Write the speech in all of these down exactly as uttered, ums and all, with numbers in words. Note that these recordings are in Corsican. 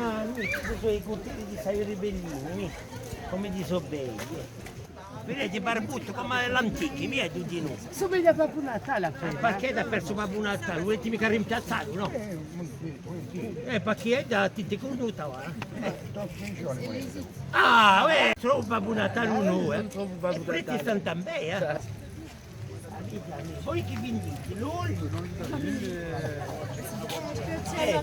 Ah, mì, questi sò i cuttelli di Saveriu Bellini, mì, cume i sò belli, eh. Viditi, barbuttu cum'è l'antichi, mì, tutti nui. Sumiglia à Babbu Natale, appena. Perchè t'hà persu Babbu Natale? Vulete micca rimpiazzallu, nò? Eh, perchè hè da, ti, ti cunnuta, và, eh. Ah, uè, trovu Babbu Natale novu, eh. È puru ti stà bè, eh. Voi chì vindite? L'oliu? Eh,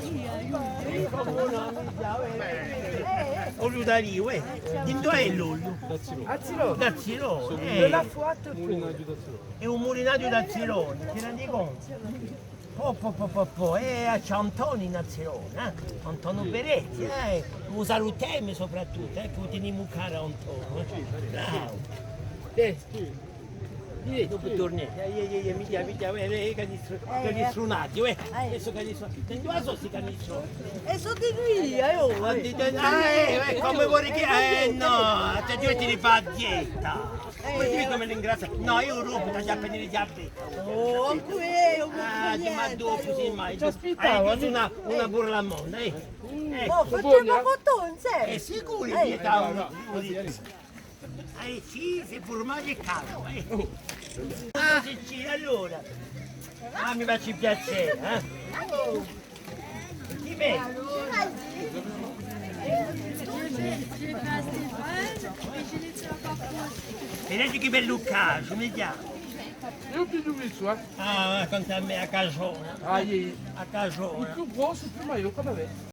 oliu d'alivu, eh. Di duve hè l'oliu? Azzilò. Azzilò. D'Azzilò, eh. De la Foite. Hè un mulinaghju d'Azzilò, ti rendi contu? Po, po, po, po, po, eh, ci hè Antone in Azzilò, eh? Antone Peretti, eh? U salutemu soprattuttu, eh, chì u tenimu caru Antone, eh? Bravu. Eh. Dopu torna. Eh, eh, eh, eh, mì, mì, eh, eh, chì dice, chì dice un attimo, eh. Adesso chì dice, senti, ma so si chì dice. È sotto di lui, eh, oh. Ah, eh, eh, cume vole chì, eh, nò, ti devi fà dieta. Ma dì cume ringrazià. Nò, eiu dopu, t'aghju appena di diabete. Oh, ancu eiu, ah, ma dopu, sì, ma ci aspittava, eh, una, una burla monda, eh. Eccu. Oh, facciamo foto, sì. Eh, sicuru, eh. Hai sì, se furmaghju è carne, eh. Ah, sì, sì, allora. Ah, mi face piacè, eh. Dimmi. Vedete chì bellu casgiu, mi chjama. Eiu pigliu quessu, eh. Ah, quant'è à mè, a casgiona. Ah, iè. A casgiona. U più grossu, u più maiò, cume vede.